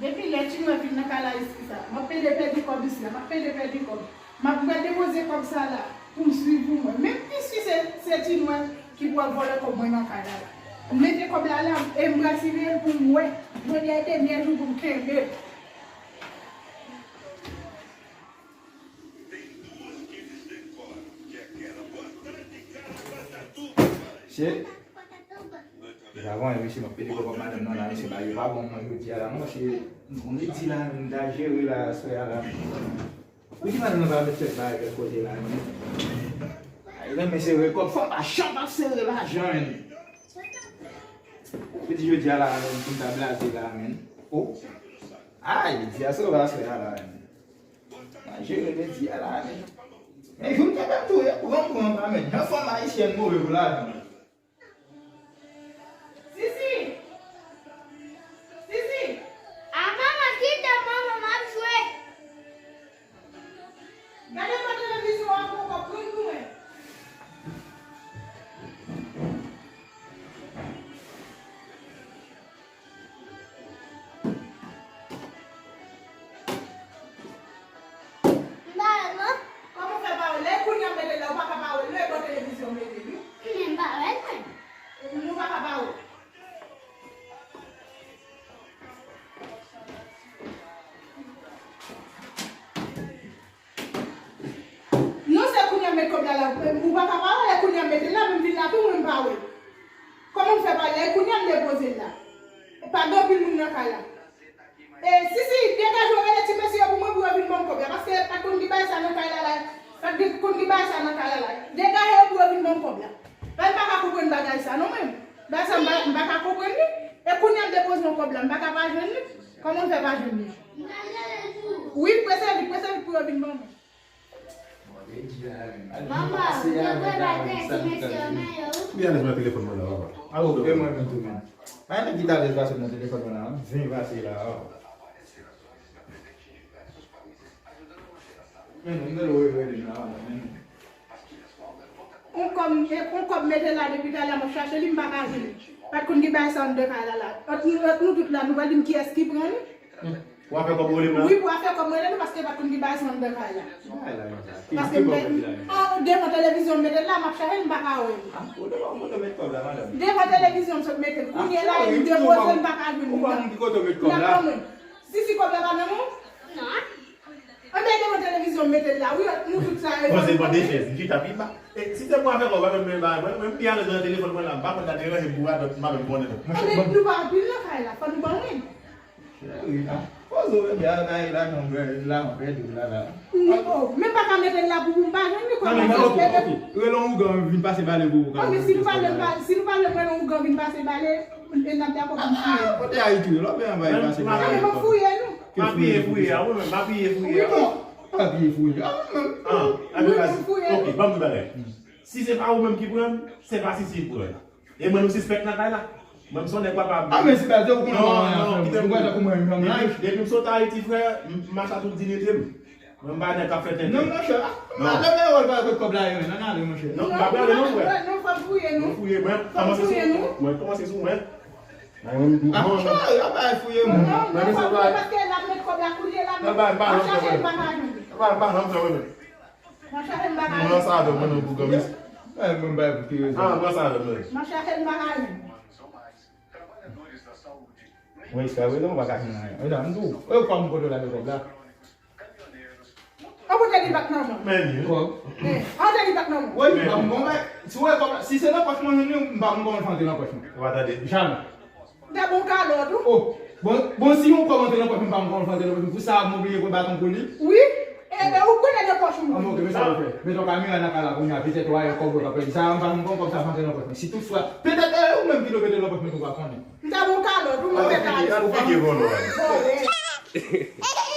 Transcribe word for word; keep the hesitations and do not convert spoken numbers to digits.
Depi lè Tinwè vin nan kay la isit la, m ap plede pèdi kòb isit la, m ap plede pèdi kòb. M ap pral depoze kòb sa la pou m swiv pou mwen. Menm pi si se, se Tinwè ki pral vòlè kòb mwen nan kay la la. M mete kòb la la e m pral siveye l pou m wè. Jodi a e dènye jou pou m kenbe l. Mesye, deja bon, mesye, m ap pede kòb madanm nan la, mesye, bagay yo pa bon mwen jodi a la, non, mesye, m konn li di la, m ta jere la, aswè a la. Ou di madanm nan pa met tèt la, kèk kote la, non. Ay, renmen sere kòb, fanm pa janm ap sere lajan, men. Ou di jodi a la, men, pou m ta blaze la, men. Oh. Ay, di a sove aswè a la, men. Manje remedi a la, men. Men jou m te menm tou, e pran, pran pa, men. Jan fanm ayisyèn move pou lajan. Sisi! Sisi! A manman, kite manman, m ap jwe. Gade bò televizyon an pou w pran pou mwen. M pa wè l, non. Kòman w fè pa wè l? E kounye a m mete l la, ou pa ka pa wè l, non, e bò televizyon m mete l, wi. Men m pa wè l, mwen. Nou pa ka pa wè l. Non, se kounye a m met kòb la la. Ou pa ka pa wè l, e kounye a m mete l la, men m vin la tou, mwen m pa wè l. Kòman m fè pa wè l? E kounye a m depoze l la. Pa gen anpil moun nan kay la. E, Sisi, degaje w, rele ti mesye yo pou mwen, pou yo vin ban m kòb la. Paske pa t konn gen bagay sa nan kay la la. Pa t gen, konn gen bagay sa nan kay la la. Degaje yo pou yo vin ban m kòb la. Men m pa ka konprann bagay sa, non, mwen. Bagay sa, m pa, m pa ka konprann li. E kounye a m depoze yon kòb la, m pa ka pa jwenn li. Kòman m fè pa jwenn li? Wi, prese vit, prese vit pou yo vin ban mwen. Manman, yo prepare ti mesye yo, men yo. Wi, Alex, mwen telefòn mwen la, papa. Alo, e mwen menm tou, men. Pa gen nèg ki ta vle pase nan telefòn mwen la, m ven pase la, papa. Men, m te lwe rele la, men. On kòb, on kòb mete la depi talè, m ap chache li, m pa ka jwenn li. Pa t konn gen bagay sa anndan kay la la. Ant nou, ant nou tout la, nou pral di m kiyès ki pran li. Pou afè kòb rele m la? Wi, pou afè kòb rele nou, paske pa t konn gen bagay sa anndan kay la. Ki bagay la, konsa? Paske m te, an, devan televizyon m mete l la, m ap chache l, m pa ka wè li. Ah, ou devan, ou devan met kòb la, madanm? Devan televizyon m sot mete l. Kounye a la, m depoze l, m pa ka jwenn li. Ou pa konn ki kote w met kòb la? Sisi, kòb la pa nan men w? Non. Anben, devan televizyon m mete l la, wi, nou tout sa e. Bon, se bò de chèz, m chita pi ba. E, si se pou afè kòb, mwen menm, mwen menm, pi alèz nan telefòn mwen la, m pa konn ta deranje m pou radòt, m pa menm konnen non. Anben, nou pa anpil nan kay la, fò nou ban mwen. Cheri, a, poze w, ebyen, a, la, la, non, la, non, pèdi w la, la. Non, men pa ka mete l la pou, pou m pa jwenn li, kòman sa fè? Rele yon ougan vin pase bale pou ou. Anben, si nou pa vle, si nou pa vle m rele yon ougan vin pase bale, e n ap dakò pou m fouye. Ah, kote Ayiti, lò, ben, anba, pase bale. Anben, m ap fouye nou. M apiye fouye a, wi, men m apiye fouye a. Wi, bon. M apiye fouye a, wi, men. Ah, anben, vas-y. Ok, ban m di bagay. Si se pa ou menm ki pran l, se pa Sisi ki pran l. E mwen, nou sispèk nan kay la. Mwen, m se yon nèg papa. Ah, men si pa di ou konnen kòman afè mwen. Ou wè tankou mwen, m janm laj. Depi m sot Ayiti, frè, m, m mache a tout diyite m. Mwen, m pa nèg k ap fè tenten. Non, monchè. Non. Madanm nan wè l pa kote kòb la ye, men. Ann ale, monchè. Non, m pa prale non, frè. Non, fò m fouye nou. Mwen fouye, mwen kòmanse sou mwen. Mwen kòmanse sou mwen. Ah, chè, y ap bay fouye moun. Non, non, fò m fouye paske l ap met kòb la kounye la, men m ap chache l, m pa ka jwenn li. M ap chache l, m pa ka jwenn li. Mwen sa avè mwen, non, pou granmesi. Eh, mwen bay pou ki rezon? Ah, mwen sa avè mwen. M ap chache l, m pa ka jwenn li. Mwen esklav, non, m pa ka jwenn anyen. Ou ta m di w, e ou pa m kote w lage kòb la? An kote li bat nan men w? Men li. Kòb. Eh, an kote li bat nan men w? Wi, m pa m bon, men si w wè kòb la, si se nan pòch mwen jwenn li, m pa m kòman l fè antre nan pòch mwen. Ou pa tande? Jamè. M ta bon kalòt ou. Oh, bon, bon, si yon kòb antre nan pòch mwen, m pa m kòman l fè antre nan pòch mwen. Pou sa, m oblije pran baton pou li? Wi. E, e, ou konnen nan pòch mwen. Ah, bon, ok, men sa w fè. Met yon kamera nan kay la kounye a, petèt w a wè kòb ou ka pèdi. Sa, m pa m bon kòb sa antre nan pòch mwen. Si toutfwa, petèt, e, ou menm ki dwe mete nan pòch mwen tou pa konnen. M ta bon kalòt ou, mwen fè kalòt. Ou pike vòlò a. Vòlè.